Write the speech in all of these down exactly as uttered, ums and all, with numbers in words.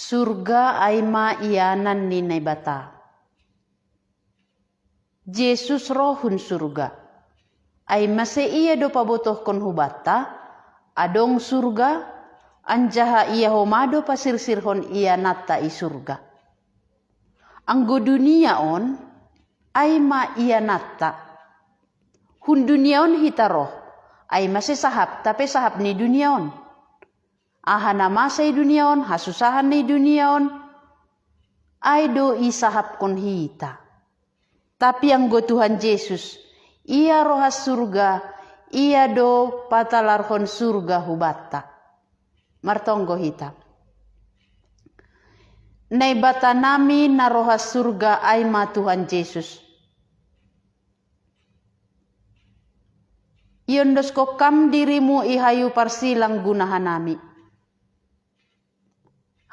Surga ai ma ianan ni Naibata. Jesus roh hun surga. Ai mase ia do pabotohkon hubanta, adong surga, anjaha ia homa do pasirsirhon ianatta i surga. Anggo dunia on, ai ma ianatta. Hun dunia on hita roh, ai mase sahapta pe sahap ni dunia on. Aha na masa i dunia on, hasusahan ni dunia on, ai do isahapkon hita. Tapi anggo Tuhan Jesus, ia roh has surga, ia do patalarhon surga hubanta. Martonggo hita. Naibata nami na roh has surga ai ma Tuhan Jesus. Iondoskon Ham dirimu i hayu parsilang guna hanami.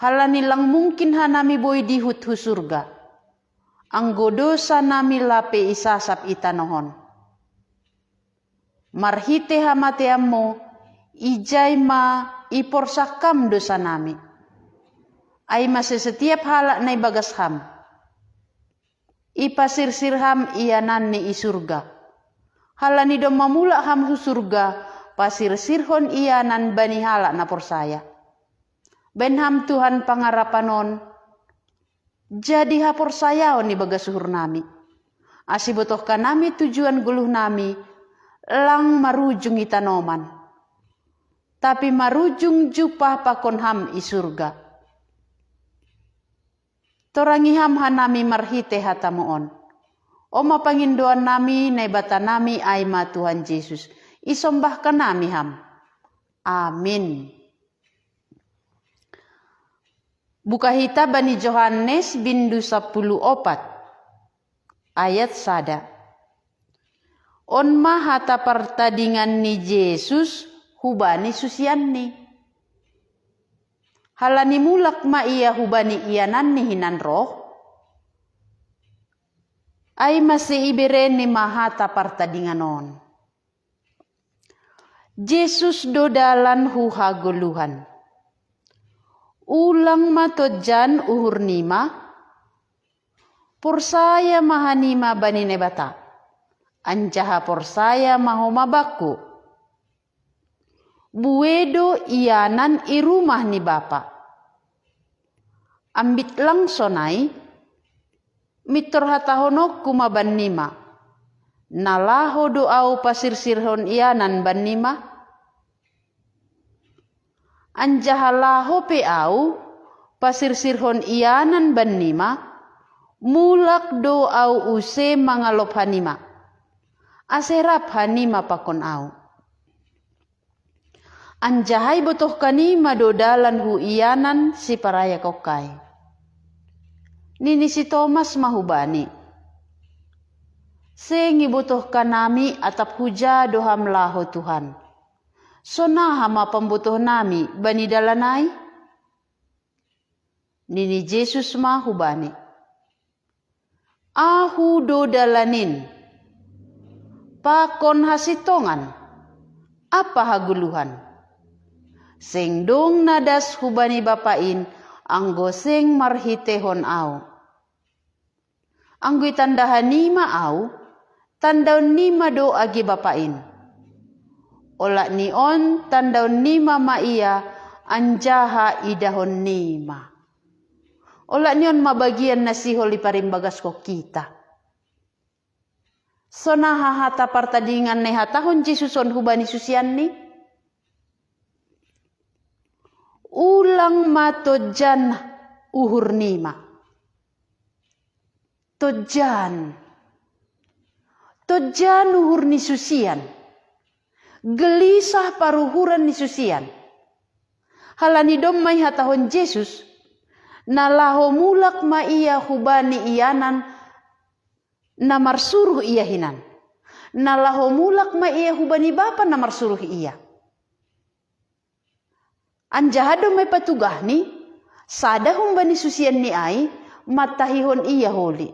Halani lang mungkin hanami boi dihut hu surga, anggo dosa nami lape isasap i tanoh on. Marhite hamateanmu, ijai ma iporsak Ham dosa nami. Ai mase setiap halak na ibagas Ham, ipasirsir Ham iananni i surga. Halani domma mulak Ham hu surga, pasirsirhon ianan bani halak na porsaya. Baen Ham Tuhan pangarapan on, jadi haporsayaon ibagas uhur nami. Ase ibotohkan nami tujuan goluh nami, lang marujung i tanoman, tapi marujung jumpah pakon Ham i surga. Torangi Ham hanami marhite hatamu on. On ma pangindoan nami, Naibata nami ai ma Tuhan Jesus. Isombahkan nami Ham. Amin. Buka hita bani Johannes bindu sapuluh opat, ayat sada. On ma hata partadingan ni Jesus hubani susianni. Halani mulak ma ia hubani iananni hinan roh, ai mase ibereni ma hata partadingan on. Jesus do dalan hu hagoluhan. Ulang ma tonjan uhur nima, porsaya ma hanima bani Naibata, anjaha porsaya ma homa Bangku. Bue do ianan i rumah ni Bapa. Ambit lang sonai, mintor hatahononku ma bannima, na laho do Ahu pasirsirhon ianan bannima? Anjaha laho pe Ahu pasirsirhon ianan bannima, mulak do Ahu use mangalop hanima, ase rap hanima pakon Ahu. Anjaha ibotohkan i ma do dalan hu ianan siparayak on ai. Nini si Tomas ma hu-Bani, seng ibotohkan nami atap huja do Ham laho, Tuhan. Sonaha ma pambotoh nami bani dalan ai? Nini Jesus ma hu-Bani, Ahu do dalan in, pakon hasintongan, ampa hagoluhan. Seng dong na das hubani Bapa in, anggo seng marhitehon Ahu. Anggo itanda hanima Ahu, tandaon nima do age Bapa in. Olat ni on tandaon nima ma Ia, anjaha idahon nima. Olat ni on ma bagian na sihol iparimbagaskon hita. Sonaha hata partadingan na ihatahon Jesus on hubani susianni? Ulang ma tonjan uhur nima. Tonjan. Tonjan uhur ni susian. Gelisah paruhuran ni susian. Halani domma ihatahon Jesus, na laho mulak ma Ia hubani ianan na marsuruh Ia hinan. Na laho mulak ma Ia hubani Bapa na marsuruh Ia. Anjaha domma ipatugahni, sada humbani susianni ai, mantahihon Ia holi.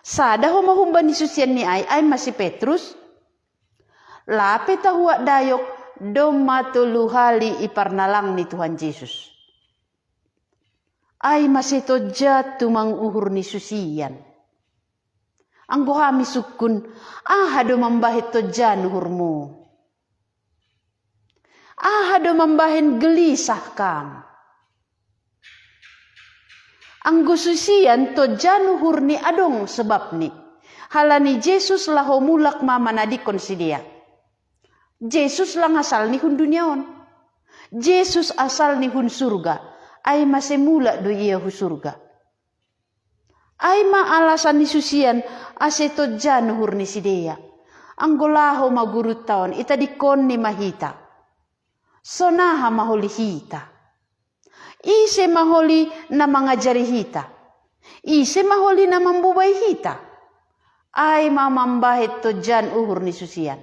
Sada homa humbani susianni ai, ai ma si Petrus, lape tahuat dayok, domma tolu hali iparnalang ni Tuhan Jesus. Ai mase tojja tumang uhur ni susian. Anggo hami sungkun, aha do mambahen tojjan uhurmu? Aha do mambahen gelisah kam? Anggo susian tojjan uhurni adong sebabni. Halani Jesus laho mulak ma manadingkon sidea. Jesus lang asalni hun dunia on. Jesus asalni hun surga, ai mase mulak do ia hu surga. Ai ma alasan ni susian ase tojjan uhur ni sidea. Anggo laho ma gurunta on, itadingkonni ma hita. Sonaha ma holi hita? Ise ma holi na mangajari hita? Ise ma holi na mambobai hita? Ai ma mambahen tojjan uhur ni susian.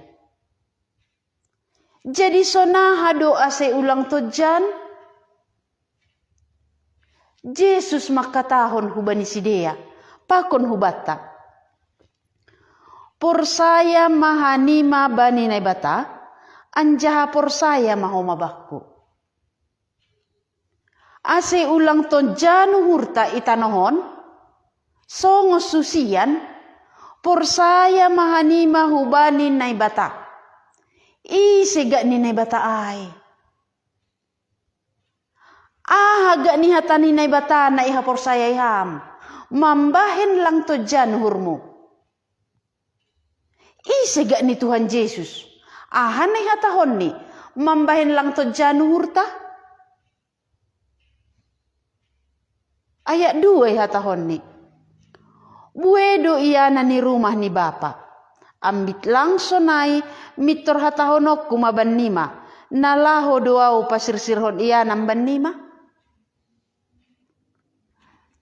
Jadi sonaha do ase ulang tojjan? Jesus mangkatahon hubani sidea, pakon hubanta: Porsaya ma hanima bani Naibata, anjaha porsaya ma homa bangku. Ase ulang tojjan uhurta i tanoh on, songon susian, porsaya ma hanima hubani Naibata. Ise gak ni Naibata ai? Aha gak ni hata ni Naibata na ihaporsayai ham, mambahen lang tojjan uhurmu? Ise gak ni Tuhan Jesus? Aha na ihatahonni, mambahen lang tojjan uhurta? Ayat dua ihatahonni: Bue do ianan i rumah ni Bapa. Ambit lang sonai, mintor hatahononku ma bannima, na laho do ahu pasirsirhon ianan bannima?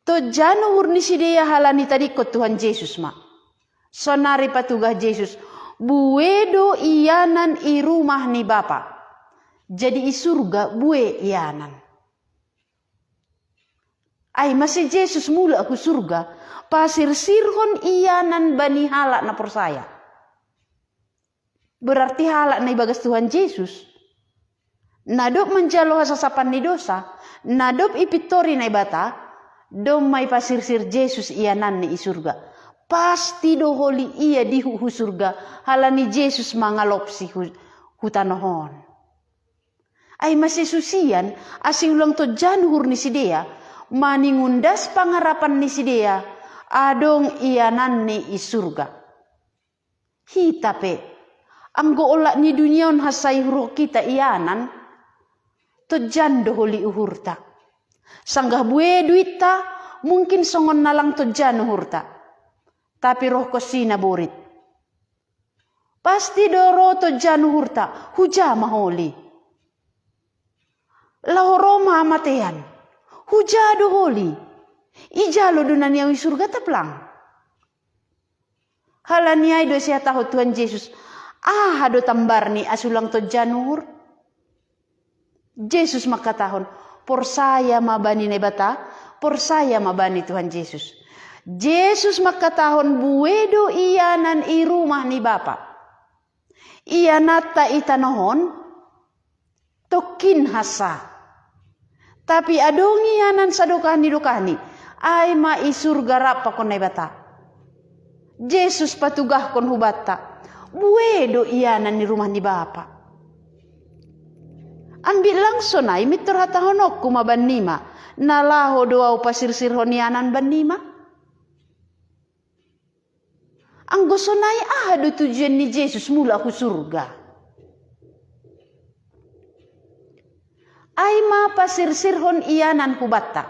Tojjan uhur ni sidea halani tadingkon Tuhan Jesus ma. Sonari patugah Jesus: Bue do ianan i rumah ni Bapa. Jadi i surga bue ianan. Ai mase Jesus mulak hu surga, pasirsirhon ianan bani halak na porsaya. Berarti halak na ibagas Tuhan Jesus, na dob manjalo hasasapan ni dosa, na dob ipintori Naibata, domma ipasirsir Jesus iananni i surga. Pasti do holi ia dihut hu surga, halani Jesus mangalopsi hu, hu tanoh on. Ai mase susian, ase ulang tojjan uhur ni sidea, maningon das pangarapan ni sidea, adong iananni i surga. Hita pe, anggo olat ni dunia on hansa iuhurhon hita ianan, tojjan do holi uhurta. Sanggah bue duitta, mungkin songon na lang tojjan uhurta. Tapi rohkon si na borit. Pasti do ro tojjan uhurta, huja ma holi? Laho ro ma hamatean, huja do holi? Ijalo do na niau i surga tap lang? Halani ai do sihatahon Tuhan Jesus: Aha do tambarni ase ulang tojjan uhur? Jesus mangkatahon: Porsaya ma bani Naibata, porsaya ma bani Tuhan Jesus. Jesus mangkatahon: Bue do ianan i rumah ni Bapa. Iananta i tanoh on tongkin hansa. Tapi adong ianan sadokah ni dokahni, ai ma i surga rap pakon Naibata. Jesus patugahkon hubanta: Bue do ianan i rumah ni Bapa. Ambit lang sonai mintor hatahononku ma bannima, na laho do ahu pasirsirhon ianan bannima? Anggo sonai, aha do tujuan ni Jesus mulak hu surga? Ai ma pasirsirhon ianan hubanta.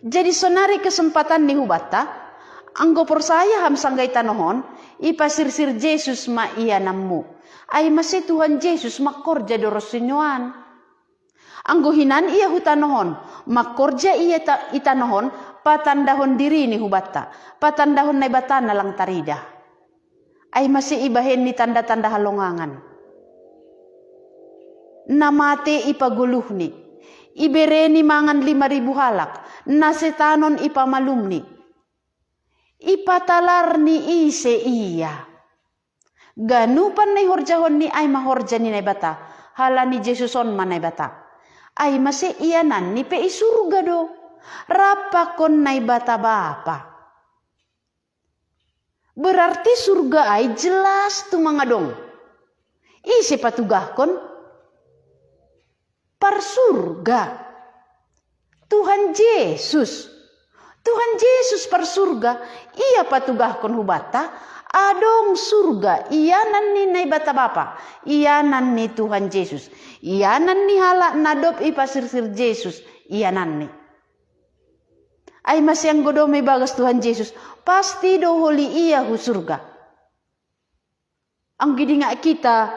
Jadi sonari kesempatan ni hubanta, anggo porsaya ham sanggah i tanoh on, ipasirsir Jesus ma iananmu. Ai mase Tuhan Jesus mangkorja do ronsi nuan. Anggo hinan ia hu tanoh on, mangkorja ia ta, i tanoh on, patandahon dirini hubanta, patandahon Naibata na lang tarida. Ai mase ibahen ni tanda-tanda halongangan. Na mate ipagoluhni, ibereni mangan lima ribu halak, na setanon ipamalumni. Ipatalarni ise ia. Ganupan na ihorjahonni ai ma horja ni Naibata, halani Jesus on ma Naibata. Ai mase iananni pe i surga do. Rap pakon Naibata Bapa. Berarti surga ai jelas tumang adong. Ise patugahkon? Parsurga. Tuhan Jesus. Tuhan Jesus parsurga, ia patugahkon hubata, adong surga, ianan ni Naibata Bapa, ianan ni Tuhan Jesus, ianan ni halak na dob ipasirsir Jesus, iananni. Ai mase anggo doma ibagas Tuhan Jesus, pasti do holi ia hu surga. Anggo idingak kita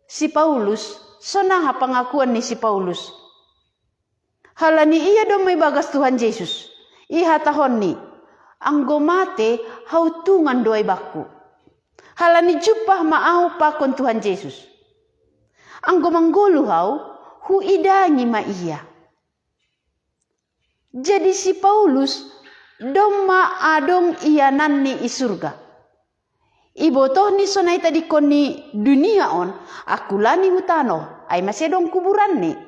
si Paulus, sonaha pangakuan ni si Paulus. Halani ia doma ibagas Tuhan Jesus, ihatahonni, anggo mate hau tungan do ai bangku. Halani jumpah ma ahu pakon Tuhan Jesus. Anggo manggoluh ahu, huidangi ma ia. Jadi si Paulus, doma adong iananni i surga. Ibotohni sonai tadingkon ni dunia on, angkulani hu tanoh, ai mase adong kuburanni.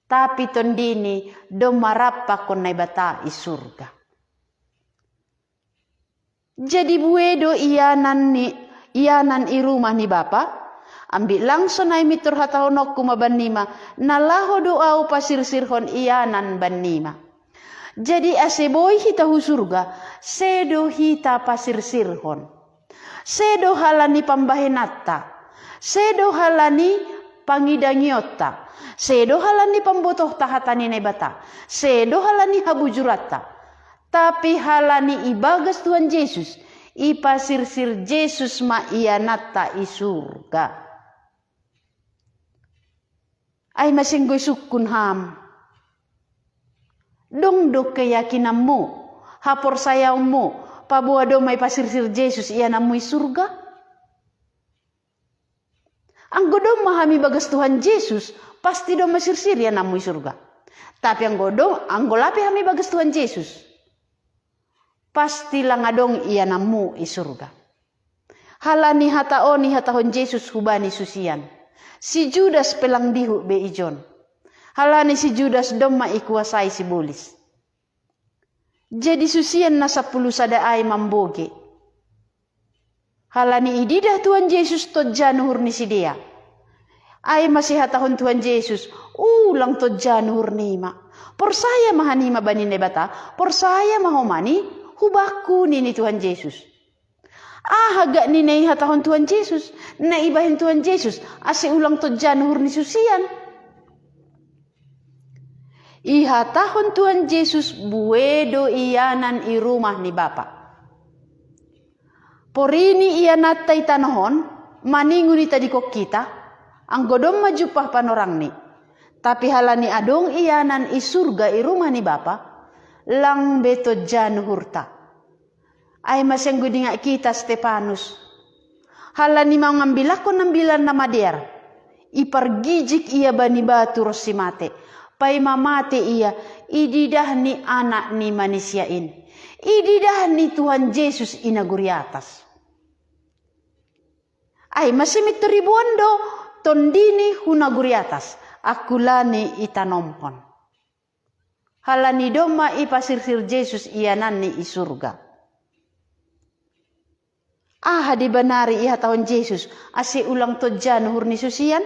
Tapi tondini doma rap pakon Naibata i surga. Jadi bue do ianan ni, ianan i rumah ni Bapa? Ambit lang sonai mintor hatahononku ma bannima, na laho do ahu pasirsirhon ianan bannima. Jadi ase boi hita hu surga, sedo hita pasirsirhon. Sedo halani pambahenanta, sedo halani pangidangionta, sedo halani pambotohta hata ni Naibata, sedo halani habujuranta. Tapi halani ibagas Tuhan Jesus, ipasirsir Jesus ma iananta i surga. Ai mase anggo isungkun ham. Dong do keyakinanmu, haporsayaonmu, paboa doma ipasirsir Jesus iananmu i surga? Anggo doma ham ibagas Tuhan Jesus, pasti doma sirsir iananmu i surga. Tapi anggo dong, anggo lape ham ibagas Tuhan Jesus, pasti lang adong iananmu i surga. Halani hata on ihatahon Jesus hubani susian. Si Judas pe lang dihut be ijon. Halani si Judas doma ikuasai sibolis. Jadi susian na sampulu sada ai mambogei. Halani ididah Tuhan Jesus tonja ni uhur ni sidea. Ai mase ihatahon Tuhan Jesus, ulang tonja ni uhurnima. Porsaya ma hanima bani Naibata, porsaya ma ho mani, hu bangku nini Tuhan Jesus. Aha gakni na ihatahon Tuhan Jesus, na ibahen Tuhan Jesus, ase ulang tonja ni uhur ni susian? Ihatahon Tuhan Jesus bue do ianan i rumah ni Bapa. Porini iananta i tanoh on, maningon itadingkon hita, anggo doma jumpah panorangni. Tapi halani adong ianan i surga i rumah ni Bapa, lang be tonja ni uhurta. Ai mase anggo idingak hita Stepanus. Halani mangambilakkon ambilan na madear, ipargijik ia bani batu ronsi mate. Paima mate ia, ididah ni Anak ni Manisia in. Ididah ni Tuhan Jesus i nagori atas. Ai mase mintor iboan do tondini hu nagori atas, angkulani itanomhon. Halani doma ipasirsir Jesus iananni i surga. Aha dibanari ihatahon Jesus, ase ulang tonja ni uhur ni susian?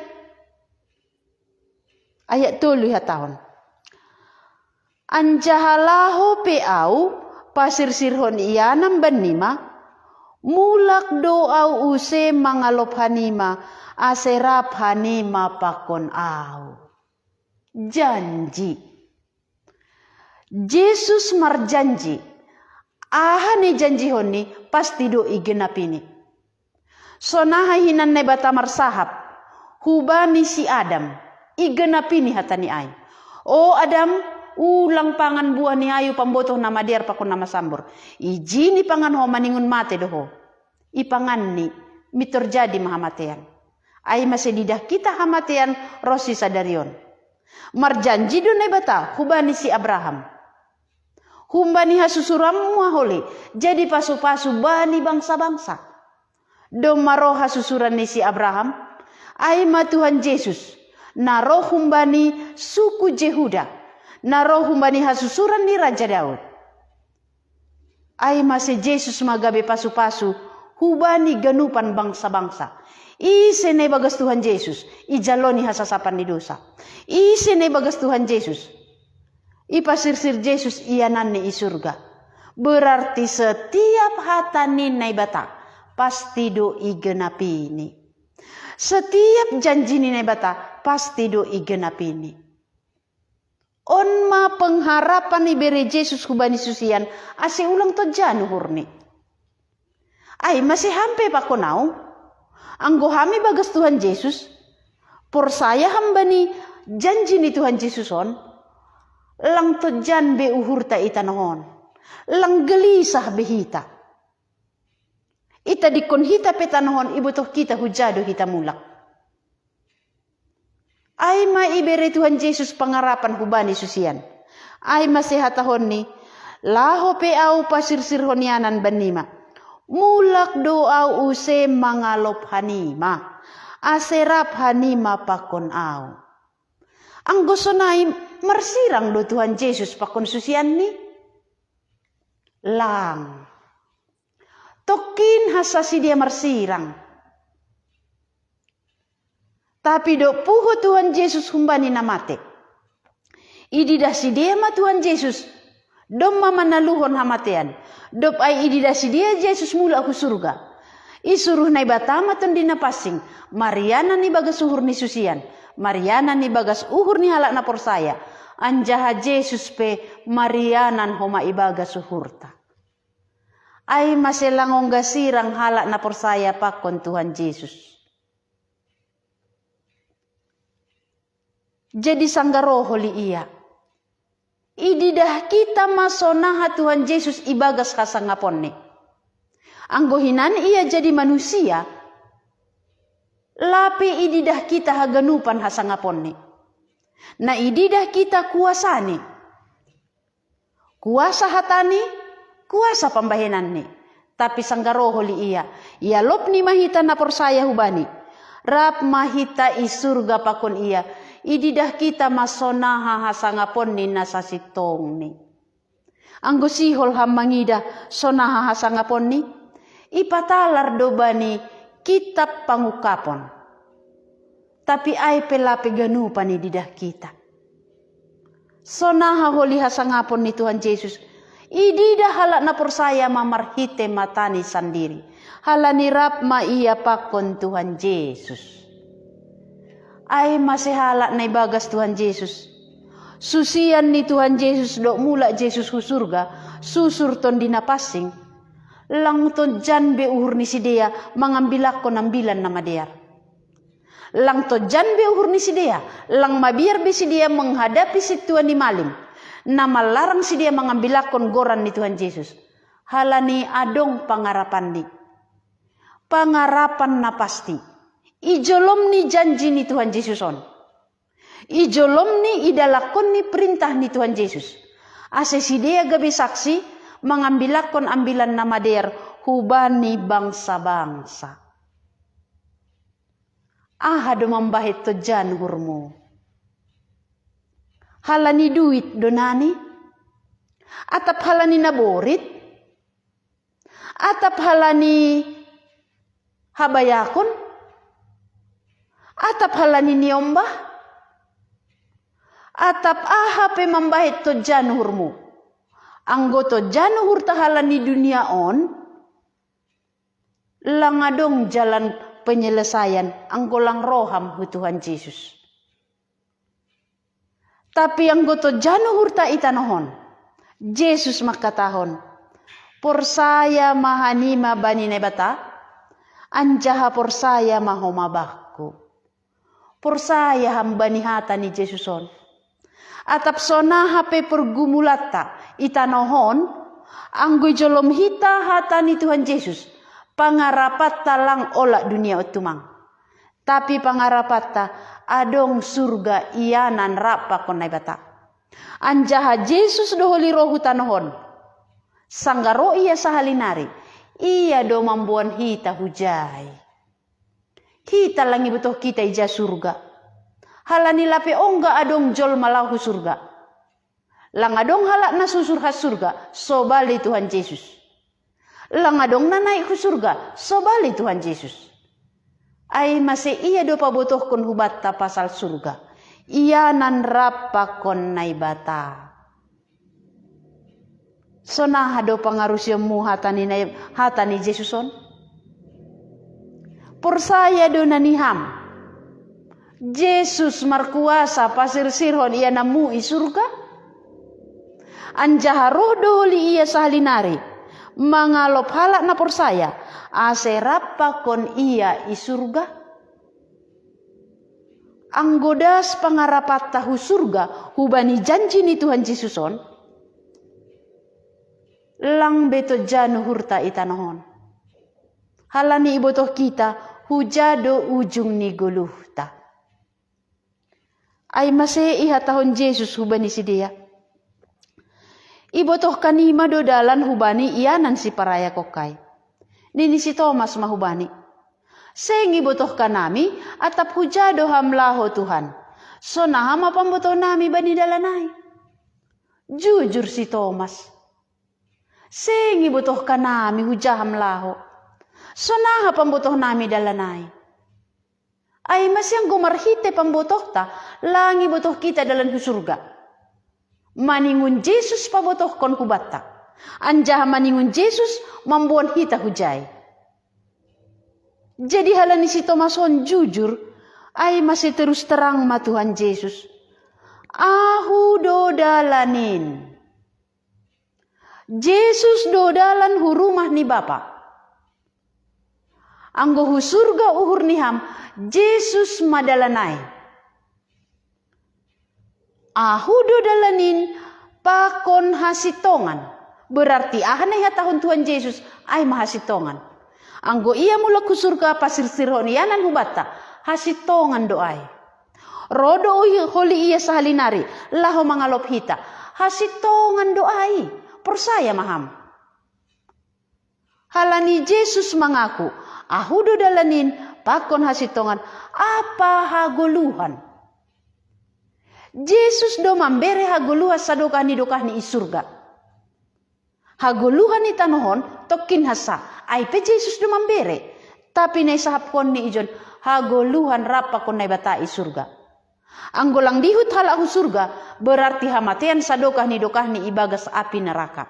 Ayat tolu ihatahon. Anjaha laho pe ahu pasirsirhon ianan bannima, mulak do ahu use mangalop hanima, ase rap hanima pakon ahu. Janji. Jesus marjanji. Aha na ijanjihonni pasti do igenapini. Sonaha hinan Naibata marsahap hubani si Adam, igenapini hatani ai. O Adam, ulang pangan buah ni ayu pambotoh na madear pakon na masambor. Ijin ipangan ho maningon mate do ho. Ipanganni, mintor jadi ma hamatean. Ai mase didah hita hamatean ronsi sadari on. Marjanji do Naibata hubani si Abraham. Humbani hasusuranmu ma holi, jadi pasupasu bani bangsa-bangsa. Domma ro hasusuran ni si Abraham, ai ma Tuhan Jesus, Na ro humbani suku Jehuda, na ro humbani hasusuran ni Raja Daud. Ai mase Jesus ma gabe pasu-pasu hubani ganupan bangsa-bangsa. Ise na ibagas Tuhan Jesus, ijaloni hasasapan ni dosa. Ise na ibagas Tuhan Jesus, ipasirsir Jesus iananni i surga. Berarti setiap hata ni Naibata pasti do igenapini. Setiap janji ni Naibata pasti do igenapini. On ma pengharapan ibere Jesus hubani susian, ase ulang tonjan uhurni. Ai mase ham pe pakon au, anggo ham ibagas Tuhan Jesus, porsaya ham bani janji ni Tuhan Jesus on, lang tonjan be uhurta i tanoh on, lang gelisah be hita. Itadingkon hita pe tanoh on, ibotoh hita huja do hita mulak. Ai ma ibere Tuhan Jesus pangarapan hubani susian. Ai mase hatahonni, laho pe au pasirsirhon ianan bannima. Mulak do au use mangalop hanima, ase rap hanima pakon au. Anggo sonai, marsirang do Tuhan Jesus pakon susianni? Lang. Tongkin hansa sidea marsirang. Tapi dob puho Tuhan Jesus humbani na mate, ididah sidea ma Tuhan Jesus domma manaluhon hamatean. Dob ai ididah sidea Jesus mulak hu surga, isuruh Naibata ma Tondi Na Pansing marianan ibagas uhur ni susian, marianan ibagas uhur ni halak na porsaya, anjaha Jesus pe marianan homa ibagas uhurta. Ai mase lang ongga sirang halak na porsaya pakon Tuhan Jesus. Jadi sanggah ro holi Ia, ididah hita ma sonaha Tuhan Jesus ibagas hasangaponni. Anggo hinan Ia jadi manusia, lape ididah hita haganupan hasangaponni. Na ididah hita kuasaNi. Kuasa hataNi, kuasa pambahenanNi. Tapi sanggah ro holi Ia, ialopNi ma hita na porsaya hu Bani. Rap ma hita i surga pakon Ia, ididah hita ma sonaha hasangaponni na sasintongni. Anggo sihol ham mangidah sonaha hasangaponni, ipatalar do bani kitab Pangungkapon. Tapi ai pe lape ganupan ididah hita. Sonaha holi hasangapon ni Tuhan Jesus, ididah halak na porsaya ma marhite matani sandiri, halani rap ma ia pakon Tuhan Jesus. Ai mase halak na ibagas Tuhan Jesus, susian ni Tuhan Jesus dob mulak Jesus hu surga susur Tondi Na Pansing, lang tonjan be uhur ni sidea mangambilakkon Ambilan Namadear. Lang tonjan be uhur ni sidea, lang mabiar be sidea menghadapi sintua ni malim, na manlarang sidea mangambilakkon goran ni Tuhan Jesus. Halani adong pangarapanni, pangarapan na pasti, i jolom ni janji ni Tuhan Jesus on, i jolom ni idalakkon ni perintah ni Tuhan Jesus, ase sidea gabe saksi mangambilakkon Ambilan Namadear hubani bangsa-bangsa. Aha do mambahen tonjan uhurmu? Halani duit do nani? Atap halani naborit? Atap halani habayakon? Atap halani niombah? Atap aha pe mambahen tonjan uhurmu? Anggo tonjan uhurta halani dunia on, lang adong jalan penyelesaian anggo lang ro ham hu Tuhan Jesus. Tapi anggo tonjan uhurta i tanoh on, Jesus mangkatahon, porsaya ma hanima bani Naibata, anjaha porsaya ma homa Bangku. Porsaya ham bani hata ni Jesus on. Atap sonaha pe pergumulanta i tanoh on, anggo i jolom hita hata ni Tuhan Jesus, pangarapanta lang olat dunia on tumang. Tapi pangarapanta adong surga ianan rap pakon Naibata. Anjaha Jesus do holi ro hu tanoh on. Sanggah ro Ia sahali nari, Ia do mamboan hita hujai. Hita lang ibotoh hita ija surga. Halani lape ongga adong jolma laho hu surga. Lang adong halak na susur ha surga, sobali Tuhan Jesus. Lang adong na naik hu surga, sobali Tuhan Jesus. Ai mase ia do pabotohkon hubanta pasal surga, ianan rap pakon Naibata. Sonaha do pangarusionmu hata ni, hata ni Jesus on? Porsaya do na niham, Jesus markuasa pasirsirhon iananmu i surga? Anjaha roh do holi ia sahali nari, mangalop halak na porsaya, ase rap pakon ia i surga? Anggo das pangarapanta hu surga hubani janji ni Tuhan Jesus on, lang be tonjan uhurta i tanoh on. Halani ibotoh hita huja do ujung ni goluhta. Ai mase ihatahon Jesus hubani sidea: Ibotohkan i ma do dalan hubani ianan siparayak on ai. Nini si Tomas ma hubani: Seng ibotohkan nami, atap huja do Ham laho Tuhan. Sonaha ma pambotohnami bani dalan ai? Jujur si Tomas: Seng ibotohkan nami huja Ham laho. Sonaha pambotohnami dalan ai? Ai mase anggo marhite pambotohta, lang ibotoh hita dalan hu surga. Maningon Jesus pabotohkon hubanta, anjaha maningon Jesus mamboan hita hujai. Jadi halani si Tomas on jujur, ai mase terus terang ma Tuhan Jesus: Ahu do dalan in. Jesus do dalan hu rumah ni Bapa. Anggo hu surga uhur ni Ham, Jesus ma dalan ai. Ahu do dalan in pakon hasintongan. Berarti aha na ihatahon Tuhan Jesus, ai ma hasintongan. Anggo Ia mulak hu surga pasirsirhon ianan hubanta, hasintongan do ai. Ro do holi Ia sahali nari, laho mangalop hita, hasintongan do ai. Porsaya ma ham. Halani Jesus mangaku: Ahu do dalan in, pakon hasintongan, ampa hagoluhan. Jesus do mambere hagoluhan sadokah ni dokahni i surga. Hagoluhan i tanoh on tongkin hansa, ai pe Jesus do mambere. Tapi na isahapkonni ijon, hagoluhan rap pakon Naibata i surga. Anggo lang dihut halak hu surga, berarti hamatean sadokah ni dokahni ibagas api naraka.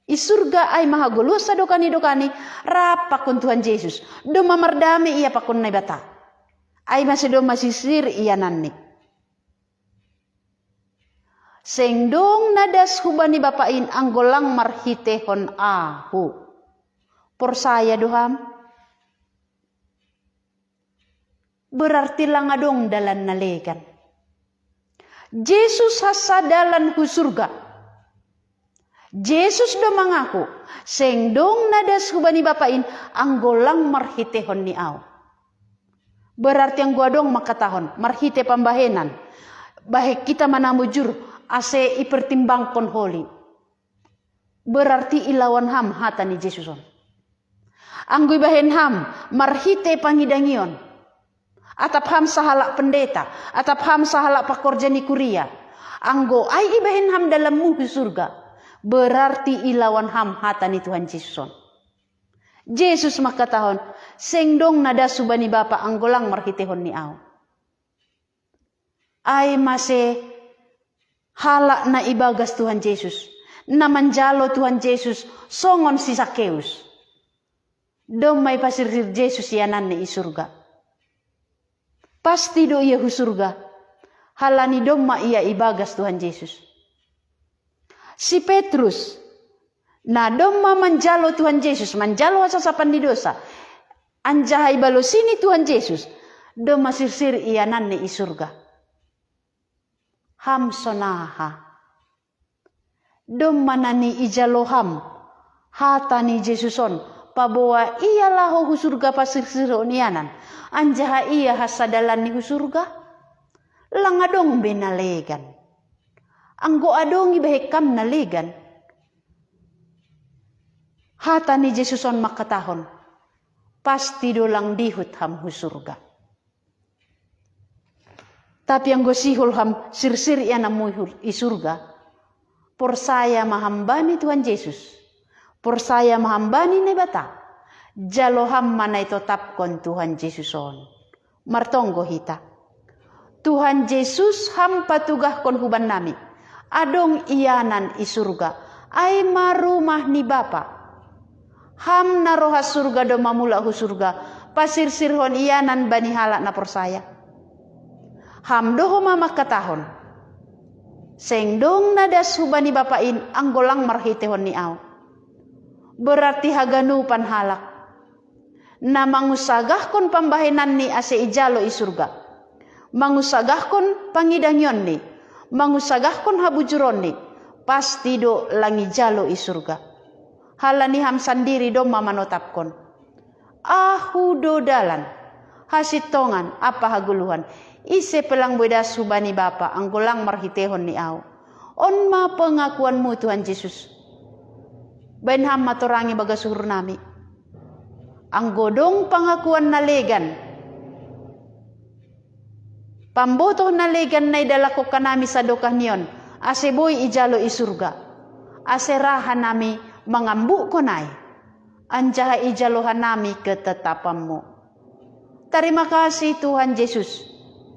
I surga ai ma hagoluhan sadokah ni dokahni rap pakon Tuhan Jesus. Domma mardame ia pakon Naibata. Ai mase domma sirsir iananni. Seng dong na das hubani Bapa in anggo lang marhitehon Ahu. Porsaya do ham? Berarti lang adong dalan na legan. Jesus hansa dalan hu surga. Jesus do mangaku: Seng dong na das hubani Bapa in anggo lang marhitehon ni Ahu. Berarti anggo adong mangkatahon marhite pambahenan, bahen hita manambujur ase ipertimbangkon holi, berarti ilawan ham hata ni Jesus on. Anggo ibahen ham marhite pangidangion, atap ham sahalak pendeta, atap ham sahalak pakorja ni kuria, anggo ai ibahen ham dalanmu hu surga, berarti ilawan ham hata ni Tuhan Jesus on. Jesus mangkatahon: Seng dong na das hubani Bapa anggo lang marhitehon ni Ahu. Ai mase halak na ibagas Tuhan Jesus, na manjalo Tuhan Jesus, songon si Sakeus, domma ipasirsir Jesus iananni i surga. Pasti do ia hu surga, halani domma ia ibagas Tuhan Jesus. Si Petrus, na domma manjalo Tuhan Jesus, manjalo hasasapan ni dosa, anjaha ibalosi ni Tuhan Jesus, domma sirsir iananni i surga. Ham sonaha? Domma na niijalo ham hata ni Jesus on, paboa ia laho hu surga pasirsirhon ianan, anjaha ia hansa dalanni hu surga? Lang adong be na legan. Anggo adong ibahen ham na legan, hata ni Jesus on mangkatahon: Pasti do lang dihut ham hu surga. Tapi anggo sihol ham sirsir iananmu i surga, porsaya ma ham bani Tuhan Jesus. Porsaya ma ham bani Naibata. Jalo ham ma na itotapkon Tuhan Jesus on. Martonggo hita. Tuhan Jesus ham patugahkon hubannami. Adong ianan i surga. Ai ma rumah ni Bapa. Ham na roha surga do mamulak hu surga, pasirsirhon ianan bani halak na porsaya. Ham do homa mangkatahon, seng dong na das hubani Bapa in anggo lang marhitehon ni au. Berarti haganupan halak na mangunsagahkon pambahenanni ase ijalo i surga, mangunsagahkon pangidangionni, mangunsagahkon habujuronni, pasti do lang ijalo i surga. Halani ham sandiri domma manotapkon. Ahu do dalan, hasintongan ampa hagoluhan. Ise pe lang boi das hubani Bapa anggo lang marhitehon ni au. On ma pengakuanmu Tuhan Jesus. Baen ham ma torang i bagas uhurnami. Anggo dong pangakuan na legan, pambotoh na legan na idalakhon hanami sadokah ni on, ase boi ijalo i surga. Ase ra hanami mangambukkon ai. Anjaha ijalo hanami ketetapanmu. Tarima kasih Tuhan Jesus.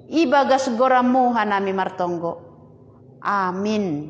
I bagas goranmu hanami martonggo. Amin.